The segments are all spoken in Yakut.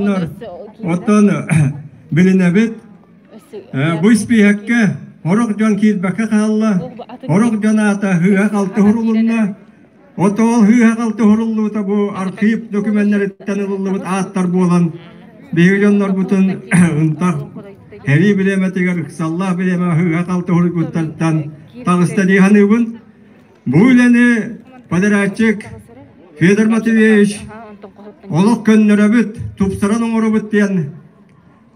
Оттон билинэбит, бу испииһэккэ сорох дьон киирбэккэ хаалла, сорох дьон аата сыыһа-халты уһурулунна. Оттон ол сыыһа-халты уһуруллубута бу архив документарыттан ылыллыбыт ааттар буолан, биһиги дьоннорбутун ынтах сэрии бириэмэтигэр ыксаллаах бириэмэ сыыһа-халты уһуруйбуттартан таҕыста дии саныыбын. Бу үлэни подрядчик Федор Матвеевич олох көннөрөбүт, тупсаран оҥоробут диэн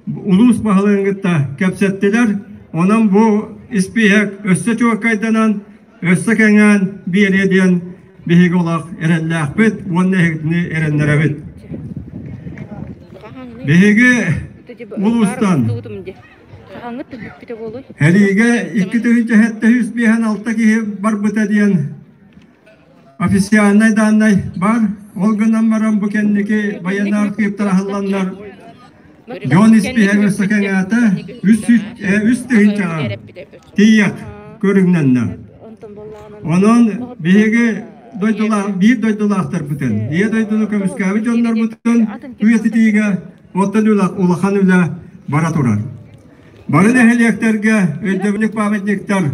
улуус баһылыгын кытта кэпсэттилэр. Онон бу испииһэк өссө чуолкайданан, өссө кэҥээн биэриэ диэн биһиги олох эрэллээхпит уонна эһигитини эрэннэрэбит. Биһиги улуустан Сэриигэ 2756 киһи барбыта диэн официальнай дааннай баар. Ол гынан баран бу кэнники байыаннай архыыптар аһылланнар дьон испииһэгэ өссө кэҥээтэ, үс тыһыынчаҕа тиийиэх көрүҥнэннэ. Онон биһиги дойдулаах, биир дойдулаахтарбытын, Ийэ дойдуну көмүскээбит дьоннорбутун үйэтитиигэ Оттон улахан үлэ бара турар. Бары нэһилиэктэргэ өйдөбүнньүк памятниктар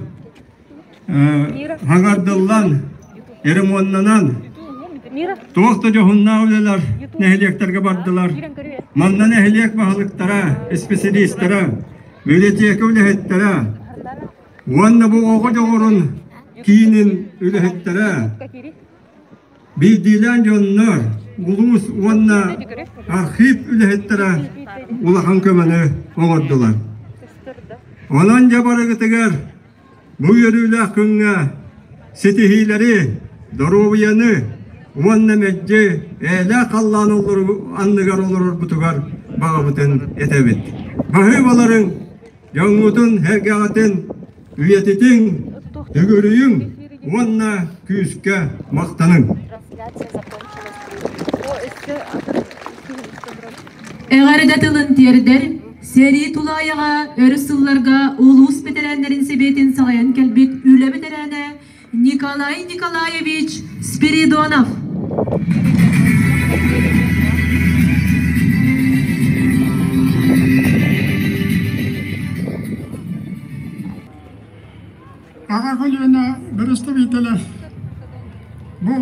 хаҥардыллан, ремоннанан, туох да дьоһуннаах үлэлэр нэһилиэктэргэ бардылар. Манна нэһилиэк баһылыктара, исписэлиистэрэ, библиотека үлэһиттэрэ уонна бу оҕо дьоҕурун киинин үлэһиттэрэ Биирдиилээн дьоннор, улуус уонна архив үлэһиттэрэ улахан көмөнү оҥордулар. Онон дьэ барыгытыгар бу үөрүүлээх күҥҥэ ситиһиилэри, доруобуйаны уонна мэлдьи эйэлээх халлаан анныгар олорорбутугар баҕабытын этэбит. Баһыыбаларыҥ Дьоҥҥутун, сэргэҕитин үйэтитиҥ, үгүрүйүҥ уонна күүскэ махтаныҥ. Эҕэрдэ тылын тиэрдэр, сэрии тулаайаҕа өр сылларга улуус бэтэрээннэрин сэбиэтин салайан кэлбит үлэ бэтэрээнэ Николай Николаевич Спиридонов. Аҕа көлүөнэ бэрэстэбиитэлэ бу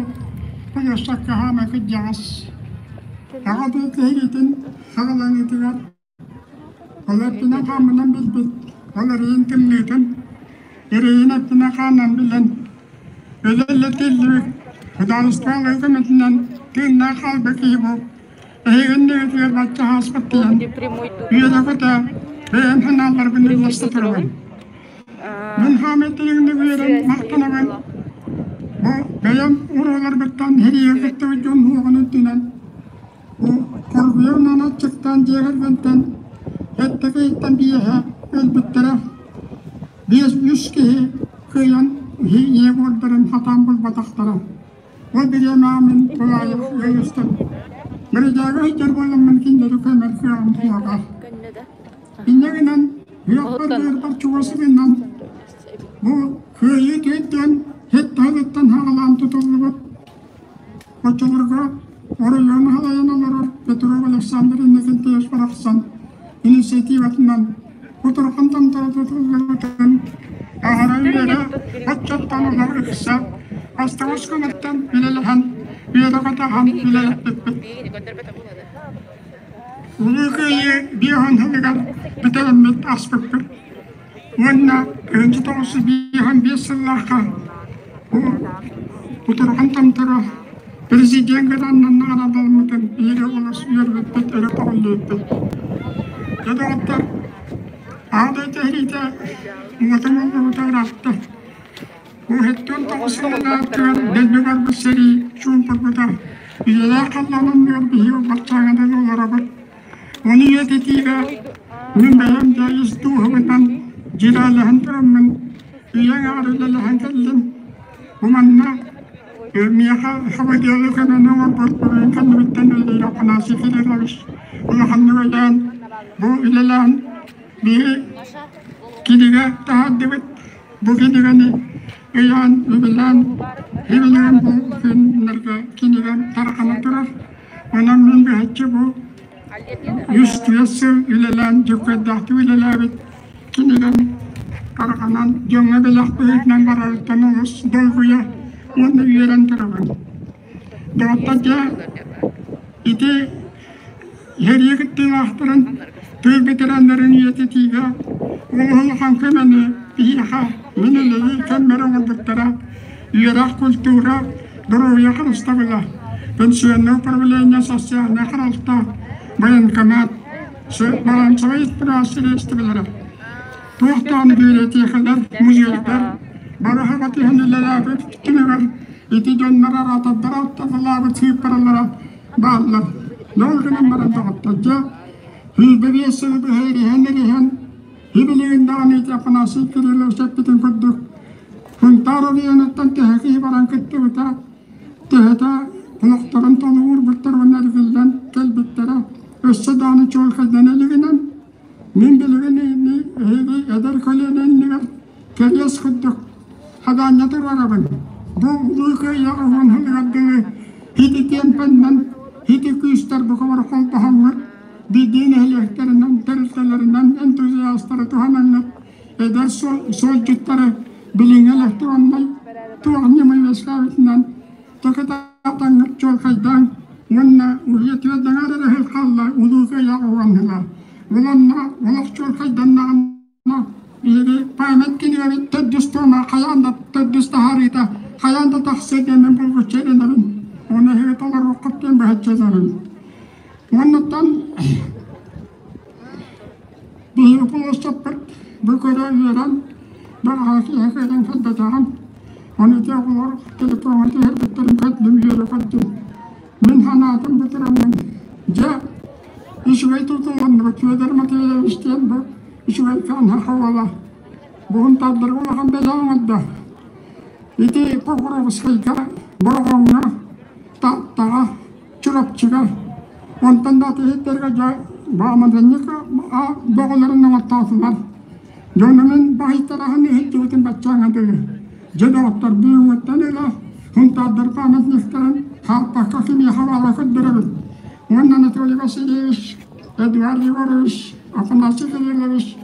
площадка хаама кырдьаҕас аҕа дойду сэриитин саҕаланыытыгар Ол эппинэн-хааммынан билбит, ол эрэйин тымныытын, эрэйин эппинэн-хаанынан билэн, өлө-өлө тиллибит, судаарыстыба алыы көмөтүнэн тыыннаах хаалбыт киһи бу эһиги иннигитигэр бачча ааспыт диэн үөрэ-көтө бэйэм санааларбын үллэстэ турабын. Мин хаамай тириҥник үөрэн махтанабын. Бу бэйэм урууларбыттан сэриигэ кыттыбыт дьон уоҕун үрдүнэн Хоргуйан аччыктаан дьиэ кэргэнтэн сэттэ киһиттэн биэһэ өлбүттэрэ. Биэс үс киһи кыайан ийэ буордарын сатаан булбатахтара. Ол бириэмэҕэ мин тулаайах ыйыстым. Мэридээгэ сылдьар буоламмын кинилэри көмөр кыаҕым суоҕа. Инньэ гынан үөхпэр-быарбар чугас гынан бу кыайыы түүттэн сэттэ сылыттан саҕалаан тутуллубут Оччолорго оройуону салайан олорор Петров Александр Иннокентьевич барахсан инициативатынан кутурҕан томторо тутуллубутун аһара үөрэ оччоттон олор ыкса астаҕас көмөттөн үлэлэһэн үөрэ-көтөһөн үлэлэппиппит. Улуу Кыайыы 50 сылыгар бүтэрэммит аспыппыт. Уонна 1955 сыллаахха бу Кутурҕан Томторо президент гранынан наҕараадаламмытын биһиги олус үөрбүппүт, өрө көҕүллүүппүт. Дьэ доҕоттор, Аҕа дойду сэриитэ уотун уллубута ыраатта. Бу 79 сыллаахтыгар дэлби барбыт сэрии чуумпурбута. Үйэлээх халлаан анныгар биһиги баччааҥҥа олоробут. Ону үйэтитиигэ мин бэйэм да ис дууһабынан дьирээлэһэн тураммын, ийэҥ аҕар үлэлэһэн кэллим. Бу манна миэхэ сабыдыалы көмөнү оҥорбут буруйун кэннибиттэн үлэлиир Афанасий Кириллович улаханнык өйөөн, бу үлэлээн биһи кинигэ таһаардыбыт. Бу кинигэни ыйаан, үбүлээн, хибилээн бу күннэргэ кинигэм тарҕана турар. Онон мин быһаччы бу. Үс түөрт сыл үлэлээн дьүккүөрдээхтик үлэлээбит кинигэм тарҕанан дьоҥҥо бэлэх быһыытынан барарыттан олус долгуйа уонна үөрэн турабын. Доҕоттор дьэ ити сэрии кыттыылаахтарын, тыыл бэтэрээннэрин үйэтитиигэ олус улахан көмөнү биһиэхэ мин үлэлиир кэммэр оҥорбуттара. Үөрэх, культура, доруобуйа харыстабыла, пенсионное управление, социальнай харалта, военкомат, балансовай исправство средстволара, туох даҕаны библиотекалар, музейдар бары хаба түһэн үлэлээбит түмүгэр ити дьоннор араатардар аттаталаабыт сыыппаралара бааллар. Ол гынан баран доҕоттор, дьэ, 25 сылы быһа ириһэн-ириһэн, ибилигин даҕаны ити Афанасий Кириллович эппитин курдук, Сунтаар оройуонуттан төһө киһи баран кыттыбыта, төһөтө олохторун толугурбуттар уонна эргиллэн кэлбиттэрэ өссө даҕаны чуолкайдана илигинэн, мин билигин эһиги эдэр көлүөнэ иннигэр кэриэс курдук хадаанньа туруорабын. Бу Улуу Кыайыы уһун сылыгар дылы ити тиэмпэннэн, ити күүстэр бука холбоһоҥҥут, биирдии нэһилиэктэринэн, тэрилтэлэринэн энтузиастары туһанаҥҥыт эдэр суолдьуттары билиҥҥи электроннай туох ньыма үөскээбитинэн токутаатаҥҥыт чуолкайдаан уонна уһуйа түөрдэҥэр эрэ хаалла Улуу Кыайыы уһуганнылар. Ол онно олох чуолкайданнаҕына биһиги память кинигэбит төрдүс туома хайаан да төрдүс таһаарыыта хайаан да тахсыа диэммин булгуччу эрэнэбин. Ону эһиги толоруоххут диэн быһаччы этэрим. Уоннаттан Биһиги площадьпыт бу көрө үөрэн, бэҕэһээ киэһэ кэлэн кэлбэтэҕим. Ону ити оҕолор телефоҥҥа түһэрбиттэрин көрдүм, үөрэ көрдүм. Мин санаатым бу тураммын, дьэ, үчүгэй тутулланныбыт Федор Матвеевич диэн бу үчүгэй саха уола. Буһунтаардарга улахан бэлэх оҥордо. Ити Покровскайга, Бороҕоҥҥо, Тааттаҕа Чурапчыга, онтон да атыыһыттарга дьэ бааматынньык бөҕөлөрүн оҥортоотулар. Дьонунун баһыйтараһын иһиттибитин баччааҥҥа дылы. Дьэ доҕоттор бүгүҥҥүттэн ыла Сунтаардар памятниктарын хаалпакка кимиэхэ баара көрдөрөбүт. Уонна Анатолий Васильевич, Эдуард Егорович, Афанасий Кириллович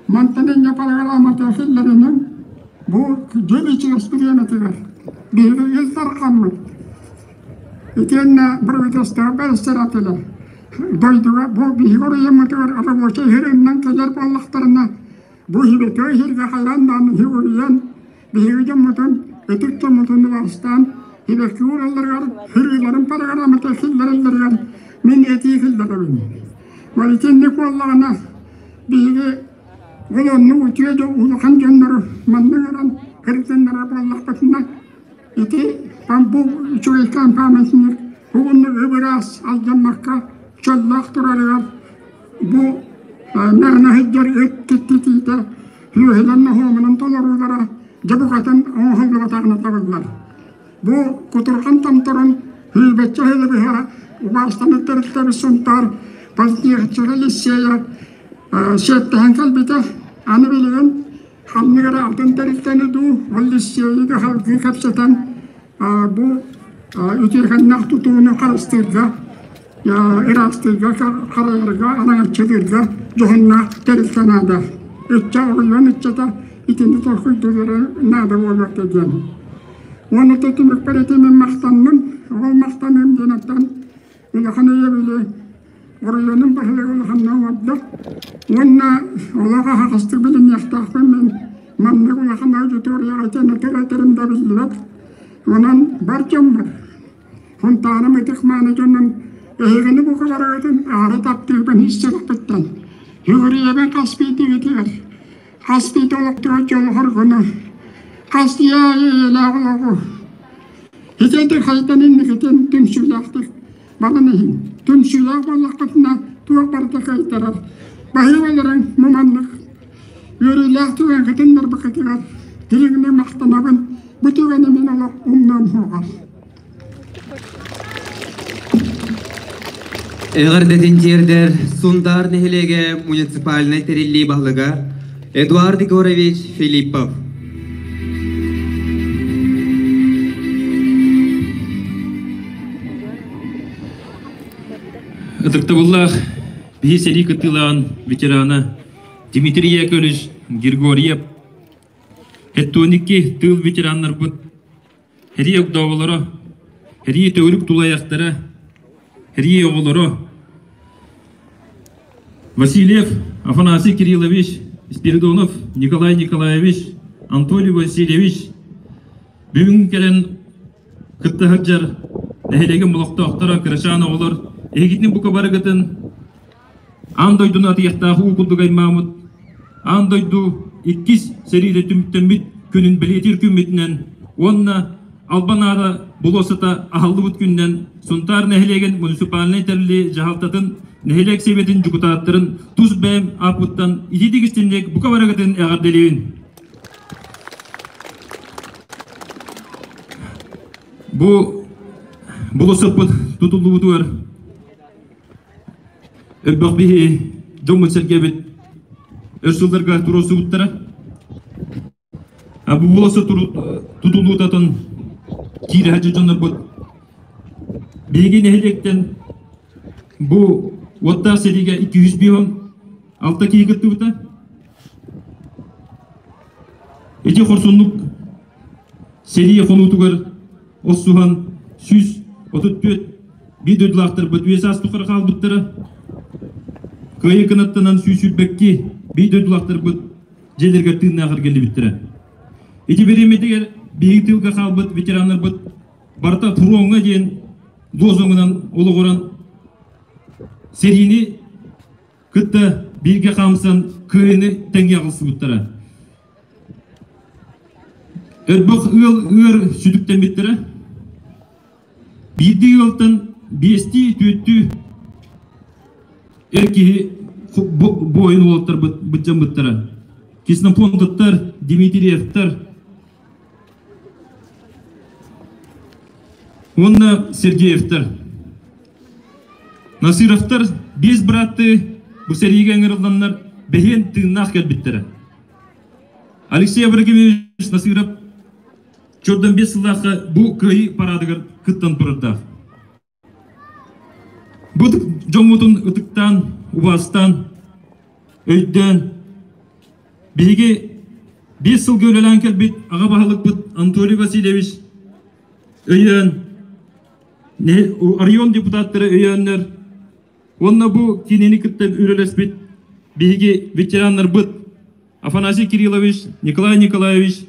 мантан инньэ программата киллэринэн бу дьыл ичигэс бириэмэтигэр биһиги Ил Дархаммыт Итиэннэ правительство бэрэссэдээтэлэ дойдуга бу биһиги оройуоммутугар рабочай иһиринэн кэлэр буоллахтарына, бу иһиргэ иһиргэ хайаан даҕаны иһи биһиги дьоммутун, ытык дьоммутун убаастаан, сибэкки ууралларыгар, сырыыларын программата киллэрэллэригэр мин этии киллэрэбин. Ол итинник буоллаҕына, биһиги ол оннук үтүө улахан дьоннору манна ыҥыран кырдьыннарар буоллахпытына, Ити бу үчүгэйкээн памятник уонна ып-ыраас алдьаммакка чөллөөх турарыгар бу мээнэ сылдьар ыт киттитиитэ үөһүнэн ноһуомунан толоруулара дьэ букатын оҥоһуллубатаҕына табыллар. Бу кутурҕан томторун сүүрбэччэ сылы быһа убаастанар тэрилтэбит Сунтаар политехническай лицейэ сиэттэһэн кэлбитэ. Аны билигин Ханнык эрэ атын тэрилтэни дуу, ол лиссиэйи да салгыы кэпсэтэн бу үтүөкэннээх тутууну харыстыырга, ыраастыырга, харайарга, араҥаччылыырга дьоһуннаах тэрилтэ наада. Ычча оройуон ыччата итини толкуйдуулара наада буолуохта диэн. Уонна түмүкпэр ити мин махтанным, ол махтаныым диэн оттон улахан өйөбүлү оройуонун баһылыга улаханнык оҥордо уонна олох аһаҕастык билиниэхтээхпин мин маннык улахан аудиторияҕа этэн этэрим да биллибэт. Онон бар дьоммор Хонтаарым ытык мааны дьонун эһигини бука барыгытын аһара таптыырбын ис сүрэхпиттэн сүгүрүйэбин хас биирдиигитигэр хас биирдии олохтоох дьолу-соргуну хас ийэ-ийэлээх олоҕу Итиэнтэн хайдан инникитин түмсүүлээхтик баран иһиҥ. Түмсүүлээх буоллаххытына туох барыта кыайтарар. Баһыыбаларыҥ муманнык үөрүүлээх түгэҥҥитин барбыккытыгар дириҥник махтанабын. Бу түгэни мин олох умнуом суоҕа. Эҕэрдэтин тиэрдэр Сунтаар нэһилиэгэ муниципальнай тэриллии баһылыга Эдуард Егорович Филиппов. Ытыктабыллаах Биһи сэрии кыттыылааҕын ветерана Дмитрий Яковлевич Григорьев, 72 тыыл ветераннарбыт Эрии огдооболоро, эрии төгүрүк тулаайахтара, эрии оҕолоро Васильев Афанасий Кириллович, Спиридонов Николай Николаевич, Анатолий Васильевич бүгүн кэлэн кытта сылдьар нэһилиэгин олохтоохторо, кырачаан оҕолор эһигитин бука барыгытын Аан дойдуну атыйахтаах уу курдук аймааммыт, аан дойду иккис сэриитэ түмүктэммит күнүн бэлиэтиир күммүтүнэн уонна Албан аата болуоссата аһыллыбыт күнүнэн Сунтаар нэһилиэгин муниципальнай тэрилии дьаһалтатын нэһилиэк сэбиэтин дьокутааттарын тус бэйэм ааппыттан итиитик истинник бука барыгытын эҕэрдэлиибин. Бу болуоссаппыт тутуллубутугар Элбэх биһи дьоммут-сэргэбит өр сылларга туруорсубуттара. Бу буоласа тутулуутатын киирэ сылдьар дьоннорбут биһиги нэһилиэктэн бу уоттаах сэриигэ 256 киһи кыттыбыта. Ити хорсуннук сэрии хонуутугар Охсуһан 134 биир дойдулаахтарбыт үөс аас тухары хаалбыттара. Кыайыы кынаттанан 122 биир дойдулаахтарбыт дьиэлэригэр тыыннаах эргиллибиттэрэ. Ити бириэмэтигэр биһиги тыылга хаалбыт ветераннарбыт барыта фроҥҥа диэн лозунгунан олоҕуран сэриини кытта бииргэ хаамсан кыайыыны тэҥҥэ аҕалсыбыттара. Өрбөх ыал ыар сүтүктэммиттэрэ. Биирдии ыалтан биэстии, түөртүү эр киһи буойун уолаттарбыт быдьаммыттара. Ксенофонтовтар, Дмитриевтар уонна Сергеевтар. Насыровтар биэс бырааттыы бу сэриигэ ыҥырылланнар бэһиэн тыыннаах кэлбиттэрэ. Алексей Ибрагимович Насыров чордон 5 сыллаахха бу кыайыы парадыгар кыттан турардаах. Бу дьоммутун ытыктаан, убаастаан, өйдөөн, биһиги 5 сылга үлэлээн кэлбит аҕа баһылыкпыт Анатолий Васильевич өйөөн, район депутаттара өйөөннөр уонна бу кинини кытта үлэлэспит биһиги ветераннарбыт Афанасий Кириллович, Николай Николаевич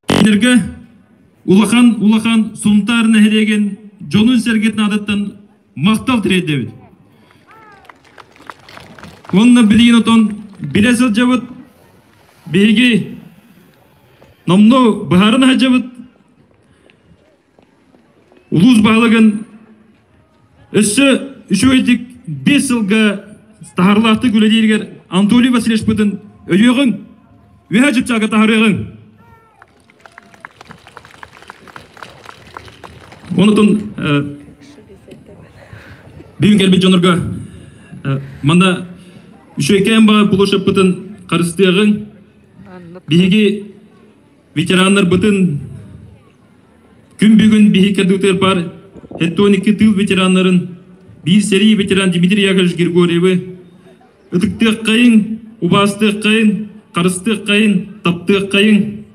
кинилэргэ улахан улахан Сунтаар нэһилиэгин дьонун-сэргэтин аатыттан махтал тириэрдэбит. Уонна билигин отон билэ сылдьабыт биһиги номнуо быһааран сылдьабыт Улуус баһылыгын өссө үчүгэйдик 5 сылга таһарлаахтык үлэлииригэр Анатолий Васильевичпытын өйүөҕүҥ, үөһэ чыпчаага таһарыаҕыҥ. Онутун бүгүн кэлбит дьонорго манна үчүгэйкээн баҕар площадьпытын харыстыаҕыҥ. Биһиги ветераннарбытын күн бүгүн биһи кадутер бар 72 тыыл ветераннарын биир сэрии ветеран Дмитрий Яковлевич Григорьевы ытыктыаххайыҥ, убаастыаххайыҥ, харыстыаххайыҥ, таптыаххайыҥ.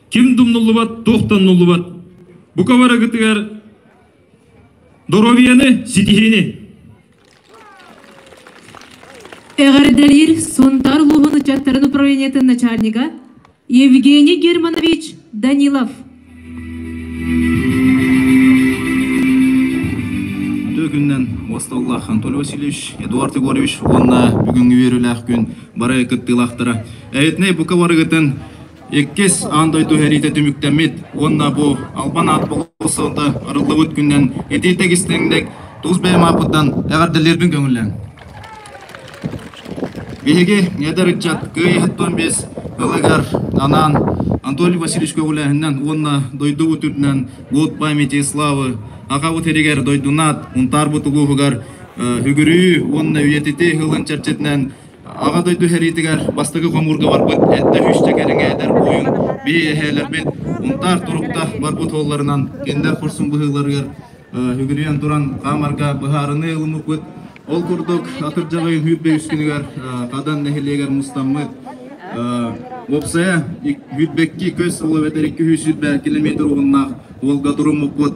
Ким думнуллубат, туох тоннуллубат. Бука барыгытыгар доруобуйаны, ситиһиини! Эҕэрдэлиир Сунтаар улууһун ыччаттарын управлениетын начальнига Евгений Германович Данилов. Үтүө күнүнэн уосталлаах Анатолий Васильевич, Эдуард Егорович уонна бүгүҥҥү үөрүүлээх күн бары кыттыылаахтара. Эһитинэй бука барыгытын Иккис аан дойду сэриитэ түмүктэммит уонна бу албан аат болуоссата арыллыбыт күнүнэн итии тэгистиҥник тус бэйэм ааппыттан эҕэрдэлиирбин көҥүллээҥ. Биһиги эдэр ыччат Кыайыы 75 ылыгар анаан Анатолий Васильевич көҕүлээһининэн уонна дойдубут үрдүнэн Год памяти и славы аҕабыт сиригэр дойдунаат Унтаарбыт улууһугар үгүрүү уонна үйэтитии сылын чэрчитинэн Аҕа дойду сэриитигэр бастакы хомуурга барбыт эрдэ үсчэ кэриҥэ эдэр буойун бии эһээлэрбит Унтаар турукта барбыт уолларынан кинилэр хорсун быһыыларыгар үгүрүйэн туран хаамарга быһаарыныы ылыммыппыт. Ол курдук атырдьах ыйын 25 күнүгэр Хадан нэһилиэгэр мустаммыт. Уопсайа 22 көс ол эбэтэр 220 километр уһуннаах уолга туруммуппут.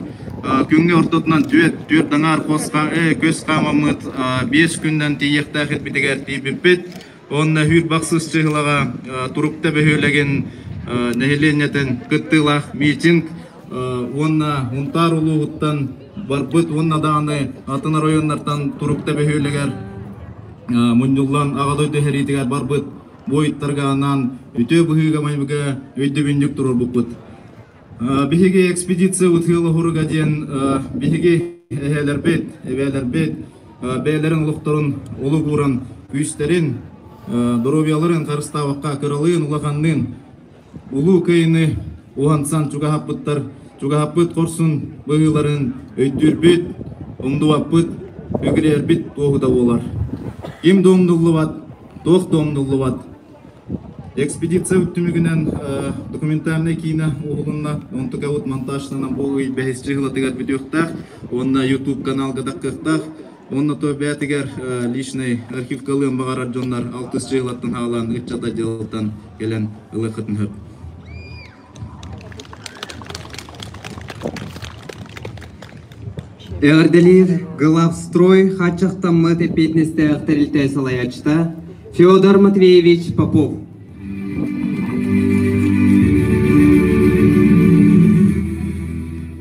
Күҥҥэ ортотунан түөрт, түөрт аҥаар хос көс хаамаммыт 5 күннэн тиийиэхтээх ирбитигэр тиийбиппит. Уонна Хүүр Бахсыс чыһылаҕа Турукта бөһүөлэгин нэһилиэнньэтин кыттыылаах митинг уонна Унтаар улууһуттан барбыт уонна даҕаны атын оройуоннартан Турукта бөһүөлэгэр мунньуллан Аҕа дойду сэриитигэр барбыт буойуттарга анаан үтүө быһыыга-майгыга өйдөбүнньүк туруорбуппут. Биһиги экспедициябыт Ыал Оһуруга диэн биһиги эһээлэрбит, эбээлэрбит бэйэлэрин олохторун олук ууран күүстэрин, доруобуйаларын харыстаабакка кыралыын, улаханныын Улуу Кыайыыны уһансан чугаһаппыттар, чугаһаппыт хорсун быһыыларын өйдүүрбүт, умнубаппыт, үгүрүйэрбит туоһута буолар. Ким да умнуллубат, туох да умнуллубат. Экспедиция түмүгүнэн документальнай киинэ уһулунна. Онтукабыт монтажтанан бу ый бэһис чыһылатыгар бүтүөхтээх уонна YouTube каналга таххыахтаах. Уонна то бэйэтигэр личный архивкалыан баҕарар дьоннор алтыс чыһылаттан хаалан ыччат отделтан кэлэн ылыаххытын сөп. Эҕэрдэлиир Главстрой хааччахтаммыт эппиэтинэстээх тэрилтэ салайааччыта Федор Матвеевич Попов.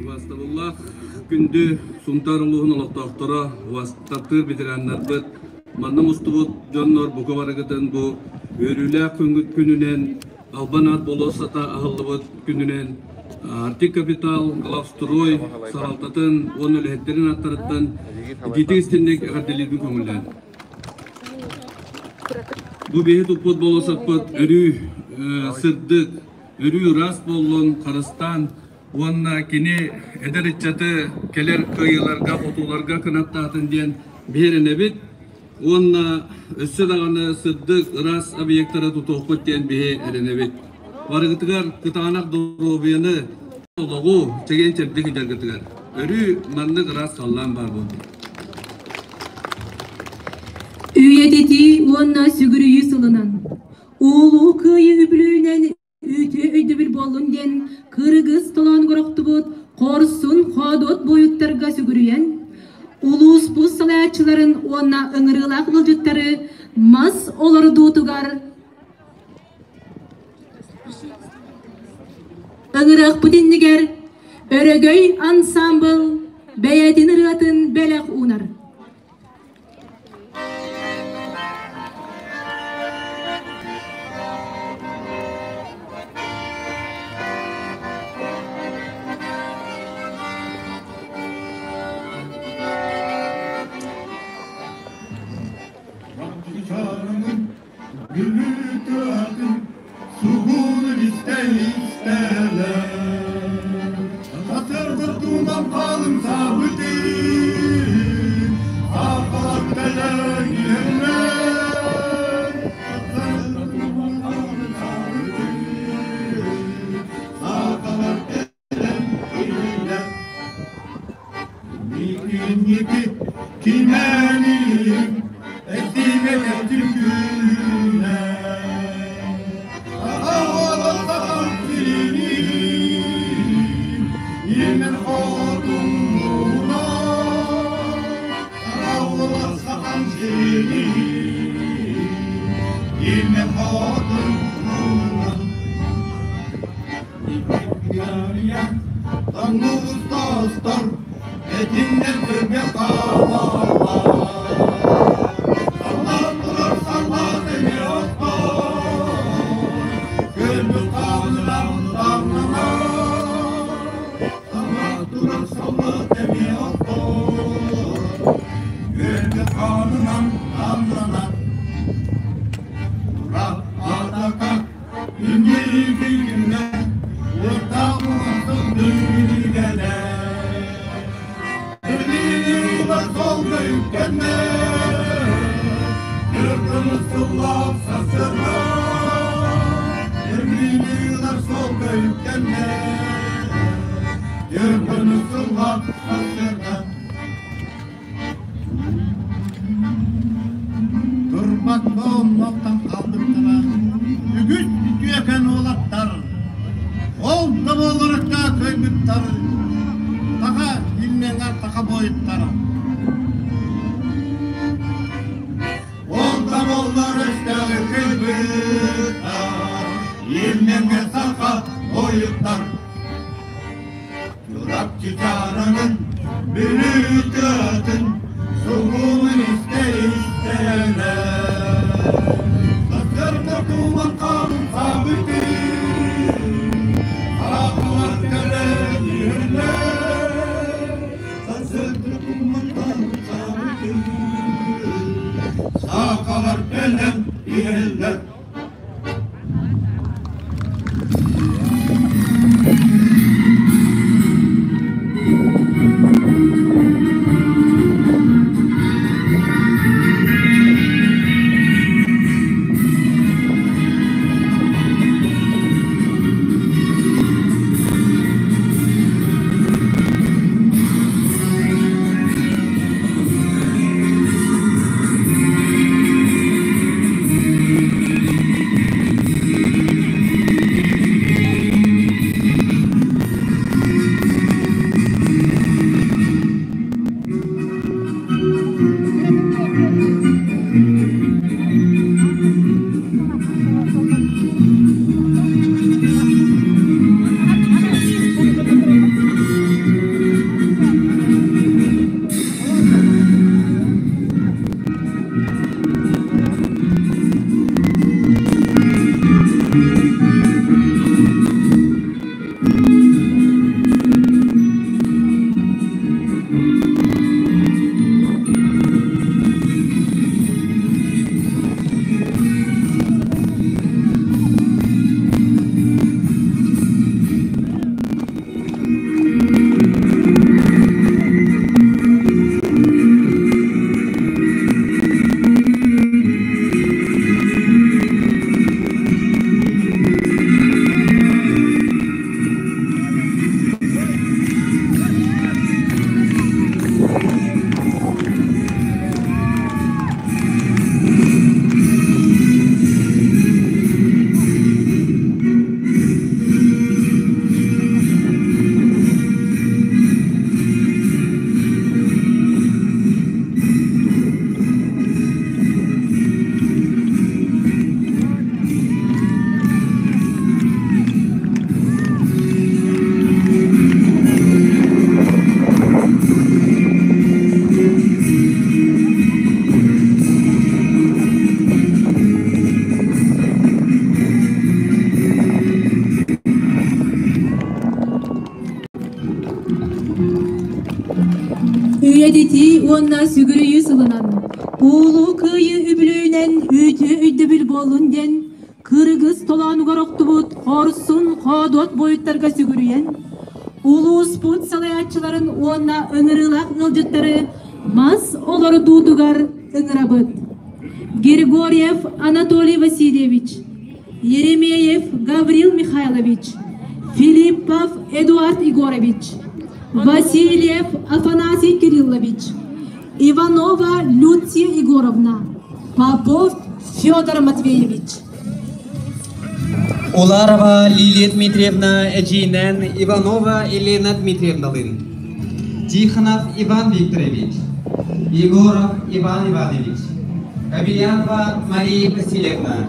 Убаастабыллаах күндү Сунтаар улууһун олохтоохторо, убаастаптыыр ветераннарбыт, манна мустубут дьоннор бука барыгытын бу үөрүүлээх күҥҥүт күнүнэн Албан аат болуоссата аһыллыбыт күнүнэн Арктик Капитал, Главстрой салалтатын уонна үлэһиттэрин ааттарыттан итиитик истинник эҕэрдэлиирбин көҥүллээн. Бу биһи туппут болуоссаппыт өрүү сырдык, өрүү ыраас буоллун, харыстаан уонна кини эдэр ыччаты кэлэр кыайыыларга, хотууларга кынаттаатын диэн биһирэнэбит. Уонна өссө даҕаны сырдык, ыраас объектары тутуохпут диэн биһи эрэнэбит. Барыгытыгар кытаанах доруобуйаны, олоҕу чэгиэн-чэбдик ыдьаргытыгар. Өрүү маннык ыраас халлаан баар буолбут. Үйэтитии уонна сүгүрүйүү сылынан Улуу Кыайыы үбүлүөйүнэн үтүө өйдөбүл буоллун диэн кыргыз толоонугар охтубут хорсун хоодуот буойуттарга сүгүрүйэн, улууспут салайааччыларын уонна ыҥырыылаах ыалдьыттары мас олордуутугар ыҥырыахпыт иннигэр Өрөгөй ансаамбыл бэйэтин ырыатын бэлэх уунар. Gülü tüatın, suhur iste isteler. Hatırda duman kalın sabıtın, Sağ gelen yerler. Hatırda duman kalın sabıtın, Sağ gelen yerler. Niki kimenim, etime ettim güne. Ağlatsam dilini, yemin hodumuna. Ağlatsam dilini, yemin hodumuna. Tanrı dostlar, etinden türbe kalarlar. Sallandılar salladı yoklar, gönlü kanılan damlana. Sallandılar salladı yoklar, gönlü kanılan damlana. Durak ataka, ünlü günler, ortamızın düğüne. Умнуллан хаалбыттара үгүс үтүөкэн уолаттар, ол да буолларыкка кыайбыттар саха ильмеҥҥэ саха буойуттара. Ол да буоллар өстөөҕү кыайбыттар, Ильмеҥҥэ саха буойуттар. Чурапчы чааранын, Бүлүү тыатын сугуунун истэ-истэлэр. Сарсыарда туман хаалын саабытын, Хараҕылар кэлэн иһэллэр. Сарсыарда туман хаалын саабытын, Саахалар кэлэн иһэллэр. Үйэтитии уонна сүгүрүйүү сылынан Улуу Кыайыы үбүлүөйүнэн үтүө өйдөбүл буоллун диэн кыргыз толоонугар охтубут хорсун хоодуот буойуттарга сүгүрүйэн улууспут салайааччыларын уонна ыҥырыылаах ыалдьыттары мас олордуутугар ыҥырабыт. Григорьев Анатолий Васильевич, Еремеев Гаврил Михайлович, Филиппов Эдуард Егорович, Васильев Афанасий Кириллович, Иванова Люция Егоровна, Попов Федор Матвеевич. Уларова Лилия Дмитриевна эдьиийинэн Иванова Елена Дмитриевналыын, Тихонов Иван Викторович, Егоров Иван Иванович, Кобельянова Мария Васильевна,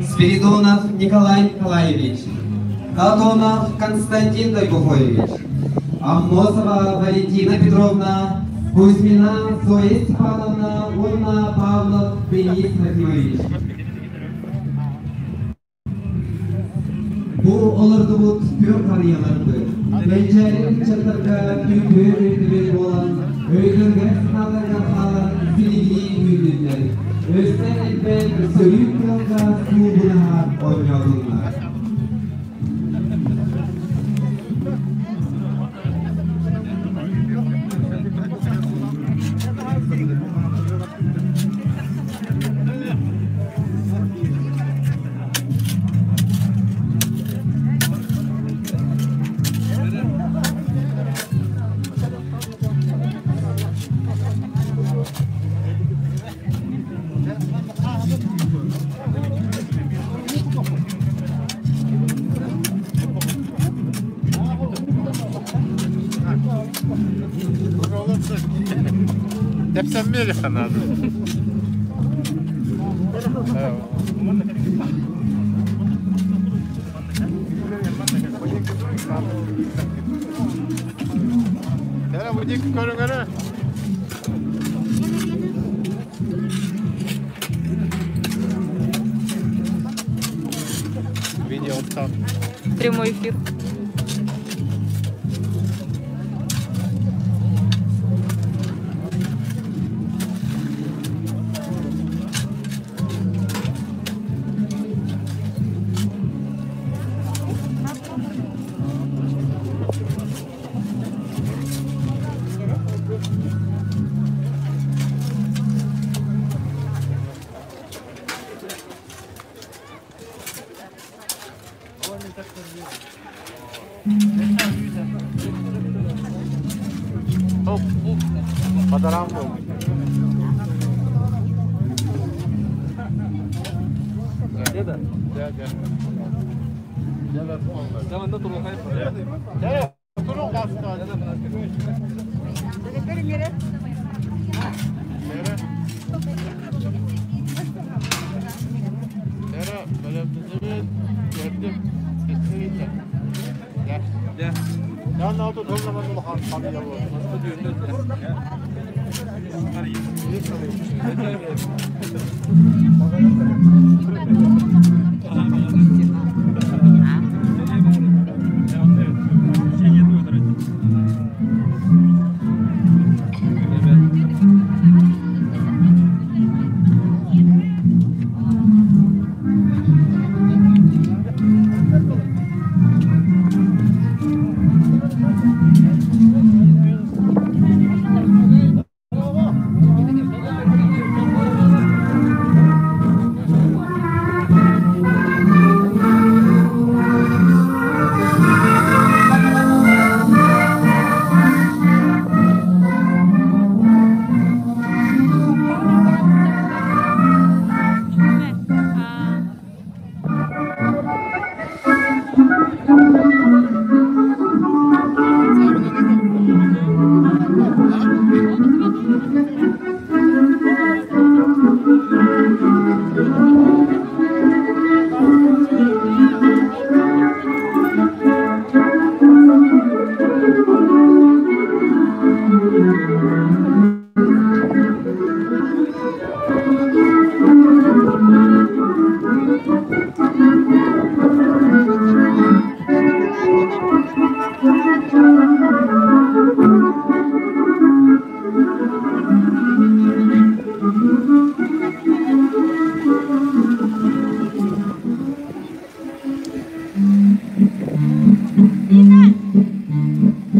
Спиридонов Николай Николаевич, Катонов Константин Дойбухоевич, Аммосова Валентина Петровна, Кузьмина Зоя Степановна уонна Павлов Денис Трофимович. Бу олордубут күөх харыйаларбыт, кэнчээри ыччаттарга үтүө өйдөбүл буолан, өйдөргөр-санааларгар хаалан силигилии үүннүннэр, өссө элбэх сөрүүн тыалга суугунаһа оонньоотуннар. Тэпсэммиэ наада. Кэрэ бу диэки көрүҥ эрэ. Видео там. Прямой эфир. Бадаран буолбут.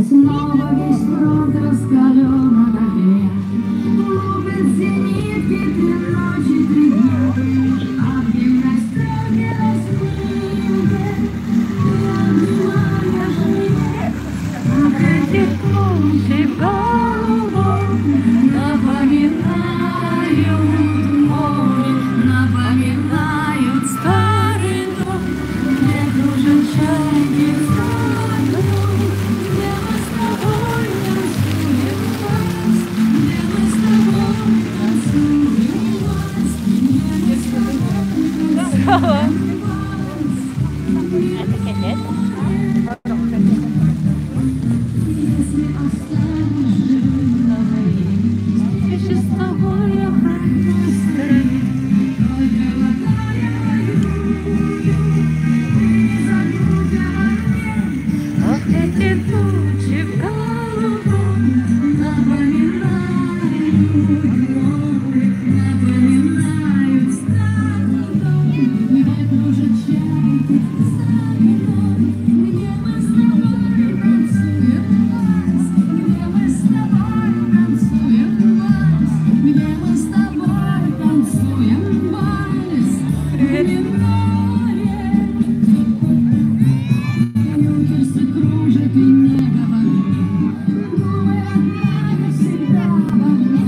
Снова весь фронт раскален на горе. Лупят зенитки три ночи, три дня. А в гимнастерке на снимке ты обнимаешь меня. Как эти тучи в голубом напоминают море, напоминают старый дом, где кружат чайки за окном, где мы с тобой танцуем вальс, где мы с тобой танцуем вальс, где мы с тобой танцуем вальс. Если останешь жив на войне, встречи с тобой я пройду в стороне. Только вода я воюю, ты не забудь обо мне. Ах, эти тучи в голубом напоминают море, напоминают старый дом, где кружат чайки за окном, где мы с тобой танцуем вальс, где мы с тобой танцуем вальс, где мы с тобой танцуем вальс. Привет. В миноре Юнкерсы кружат и не говори. Думай, однако, всегда обо мне.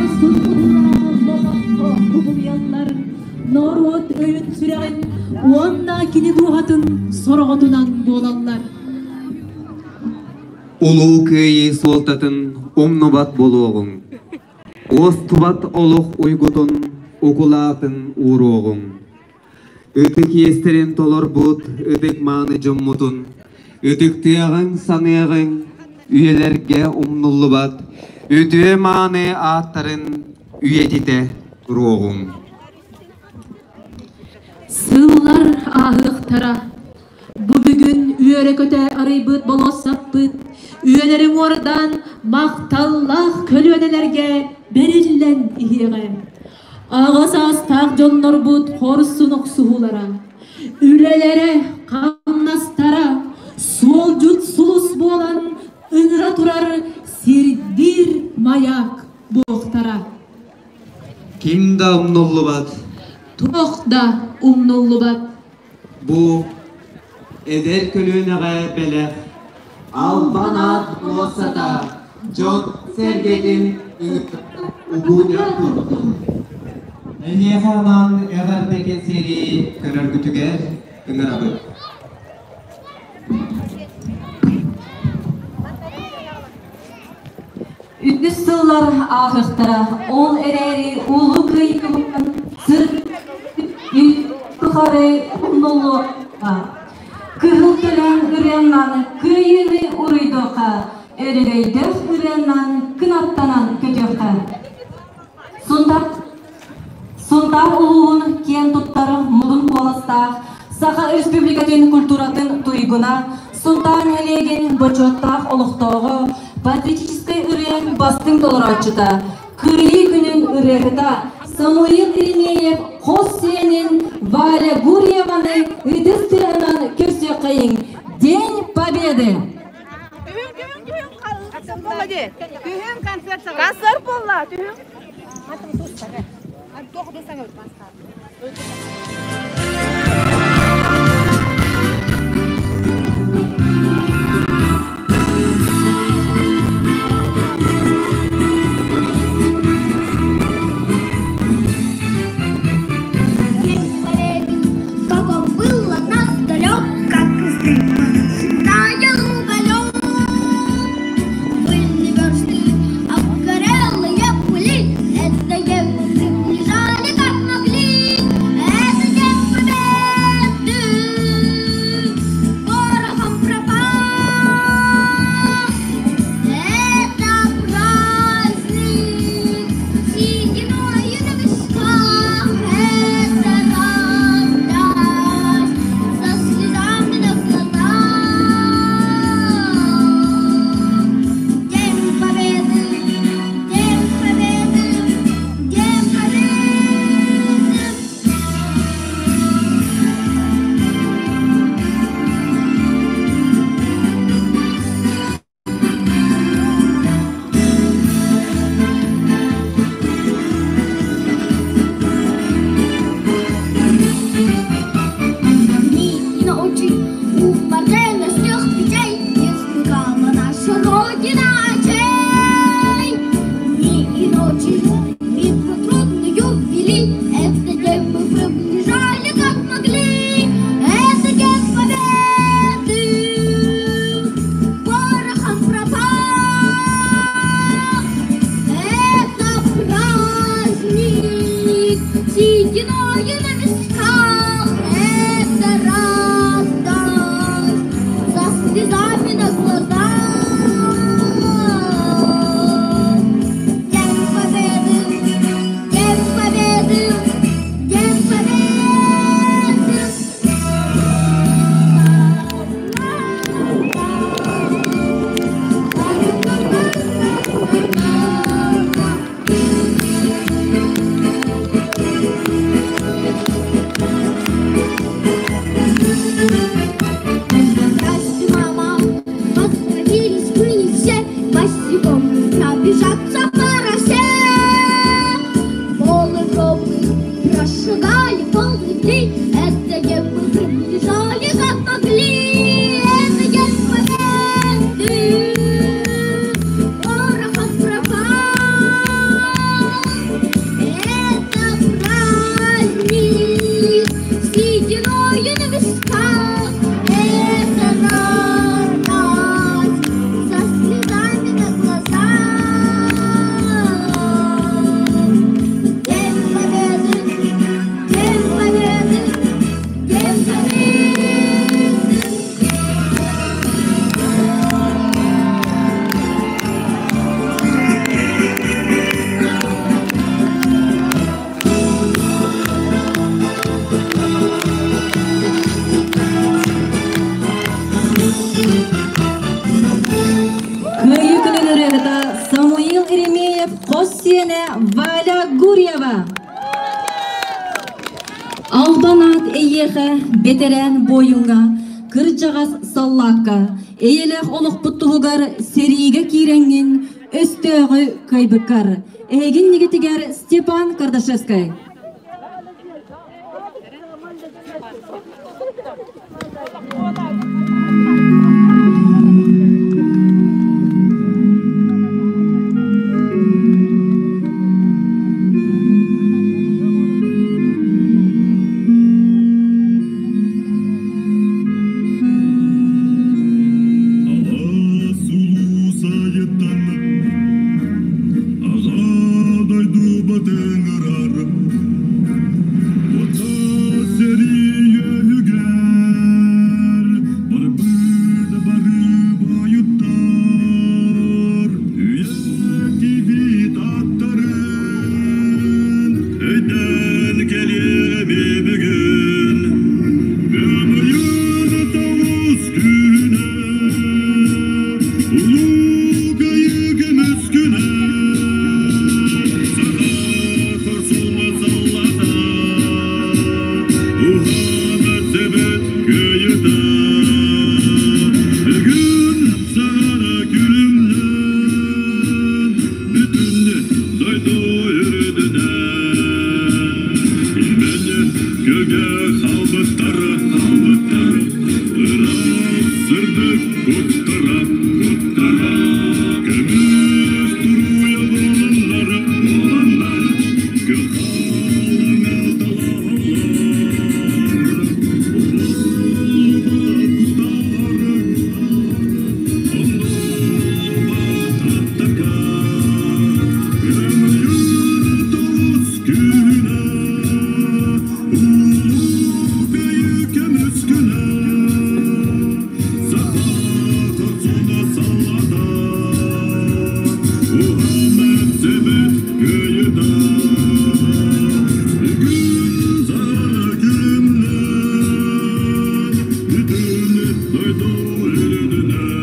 Хорсун быһыылара ломоххо кубулуйаллар, норуот өйүн-сүрэҕин уонна кини дууһатын сороҕотунан буолаллар. Улуу Кыайыы суолтатын умнубат буолуоҕуҥ, уостубат олох уйгутун укулаатын ууруоҕуҥ. Ытык иэстэрин толорбут ытык мааны дьоммутун ытыктыаҕыҥ, саныаҕыҥ, үйэлэргэ умнуллубат үтүө мааны ааттарын үйэтитэ туруоҕуҥ. Сыллар ааһыахтара. Бу бүгүн үөрэ-көтө арыйбыт болуоссаппыт үйэлэри уордаан махталлаах көлүөнэлэргэ бэриллэн иһиэҕэ. Аҕа саастаах дьоннорбут хорсун охсуһуулара, үлэлэрэ, хамнастара суолдьут сулус буолан ыҥыра турар сирдиир маяк буолуохтара. Ким да умнуллубат. Туох да умнуллубат. Бу эдэр көлүөнэҕэ бэлэх Албан аат муоссата дьон сэргэтин угуйа турдун. Эһиэхэ анаан эҕэрдэ кэнсиэри көрөргүтүгэр ыҥырабыт. Үгүс сыллар ааһыахтара, ол эрээри Улуу Кыайыыбытын сыр тухары умнуллуоҕа. Кыһыл төлөн ырыаннан кыайыыны уруйдуохха, өрөгөйдөөх ырыаннан кынаттанан көтүөххэ. Сунтар Сунтаар улууһун киэн туттар модун куоластаах Саха Республикатын культуратын туйгуна, Сунтаар нэһилиэгин бочуоттаах олохтооҕо, патриотическай ырыа бастыҥ толорооччута, Кыайыы күнүн ырыаһыта Самуил Еремеев хос сиэнин Валя Гурьеваны ытыс тыаһынан көрсүөххэйиҥ! День Победы! Күһүн концерт Концерт буолла, түһүн. Как он был от нас далек, как таял уголек. Были версты обгорелые пыли, это ему приближали как могли. Это Еремеев хос сиэнэ Валя Гурьева. Албан аат эйиэхэ бэтэрээн буойуҥҥа, кырдьаҕас саллаакка, эйэлээх олохпут туһугар сэриигэ киирэҥҥин өстөөҕү кыайбыккар. Эһигин нигитигэр Степан Кардашевскай. Аҕа дойду батыҥырар Сэрии барбыт бары буойуттар, үйэтибит аттарын өйдөөн кэлиэми бүгүн. Көмөйүн тоҕус күнэ, улуу Кыайыы көмүс күнэ, саха хорсуна саллата, уһана сэбэт кыайыта. Бүгүн саҕара күлүмнээн, бүтүн дойду үрдүнэн. Илмэн көгэ халбыттар, халбыттар, ыраас сырдык куттара, куттара. Көмүс туруйа буоланнар, буоланнар, көхалаҥа талаһаллар. Умуллубат кутаар, оннулубат аттарга, Көмүйүн тоҕус күнэ, улуу кыайыы көмүс күнэ, саха хорсуна саллата, уһанар сэбэт кыайыта. Бүгүн саҕара күлүмнээн, бүтүн дойду үрдүнэн.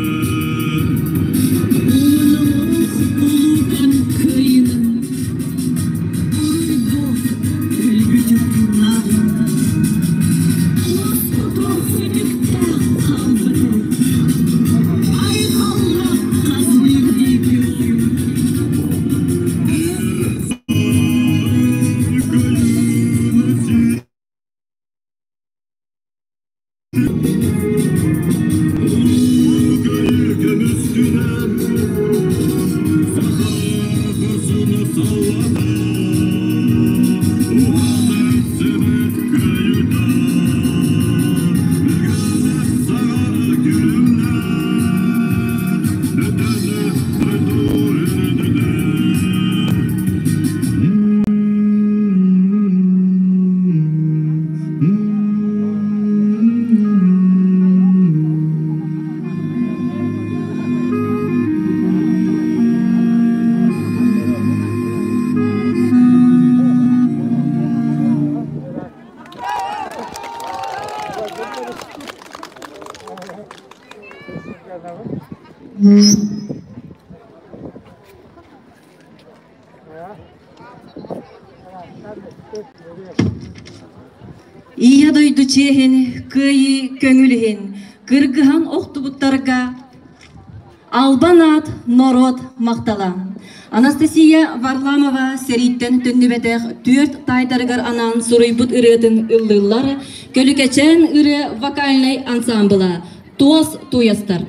Улуу улуукан кыайыыны уруйдуох өлбүтүм тыыннааҕын, уоскутуох сүтүктээх хаалбыты, айхаллаах хас биирдии күн. Ийэ дойду чиэһин, кыайыы көҥүл иһин, кыргыһан охтубуттарга албан аат норуот махтала. Анастасия Варламова сэрииттэн төннүбэтэх түөрт таайдарыгар анаан суруйбут ырыатын ыллыыллар Көлүкэчээн ырыа вокальнай ансаамбыла Туос тууйастар.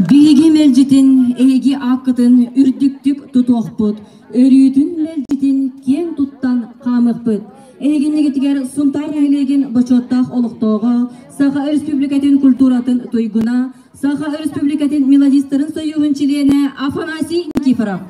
Биһиги мэлдьитин эһиги ааккытын үрдүктүк тутуохпут, өрүүтүн мэлдьитин киэҥ туттан хаамыахпыт. Эһигиннигитигэр Сунтаар нэһилиэгин бочуоттаах олохтооҕо, Саха Өрөспүүбүлүкэтин культуратын туйгуна, Саха Өрөспүүбүлүкэтин мелодистарын сойууһун чилиэнэ Афанасий Никифоров.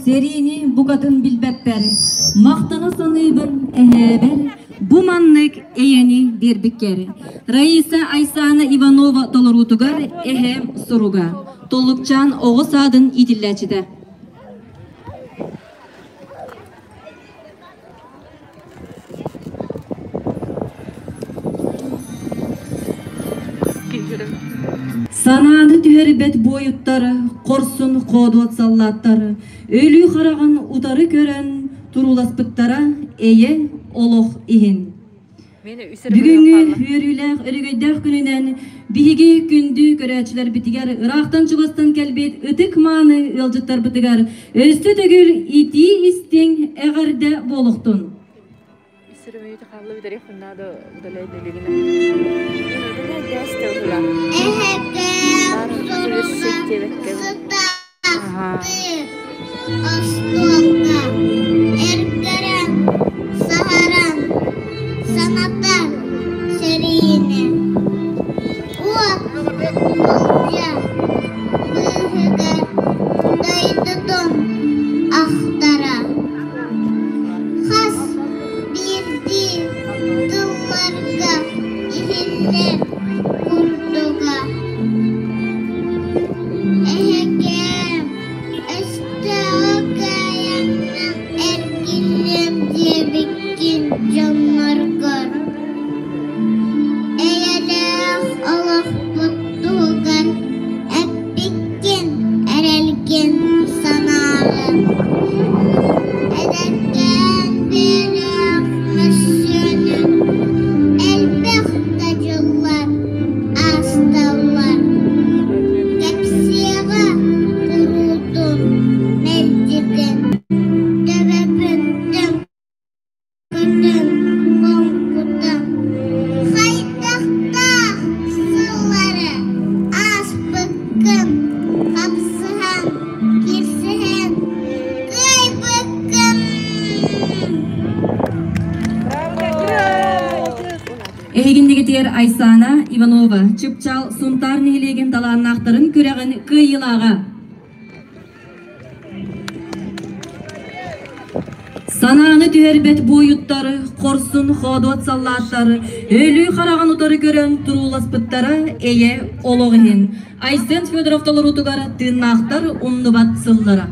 сэриини букатын билбэппэр, махтана саныыбын эһээбэр, бу маннык эйэни биэрбиккэр. Раиса Айсана Иванова толоруутугар эһээм суруга. Толлукчаан оҕо саадын иитиллээччитэ. Санааны түһэрбэт буойуттар, хорсун хоодуот саллааттар өлүү хараҕын утары көрөн турууласпыттара эйэ олох иһин. Бүгүҥҥү үөрүүлээх өрөгөйдөөх күнүнэн биһиги күндү көрөөччүлэрбитигэр ыраахтан-чугастан кэлбит ытык-мааны ыалдьыттарбытыгар өссө төгүл итии-истиҥ эҕэрдэ буолуохтун! Остуолга эргэрэн, саһаран, санатар сэриини уот былдьа быыһыгар дойдутун ахтара. Хас биирдии тылларга иһиллэр курдуга. Эһэкээм, өстөөҕү кыайаҥҥын эргиллиэм диэбиккин дьонноргор. Эйэлээх олохпут туһугар эппиккин эрэлгин санааҕын. Эдэркээн биэлээх мөссүөнүн элбэх да дьыллар аасталлар. Кэпсиэҕэ куруутун мэлдьитин төбөбүн төҥкөтөн хоҥкутан хайдахтаах сыллары ааспыккын хапсыһан киирсиһэн кыайбыккын. Эһигиннигитигэр Айсана Иванова, Чыпчаал Сунтаар нэһилиэгин талааннаахтарын күрэҕин кыайыылааҕа. Санааны түһэрбэт буойуттар, хорсун хоодуот саллааттар өлүү хараҕын утары көрөн турууласпыттара эйэ олох иһин. Айсен Федоров толоруутугар тыыннаахтар умнубат сыллара.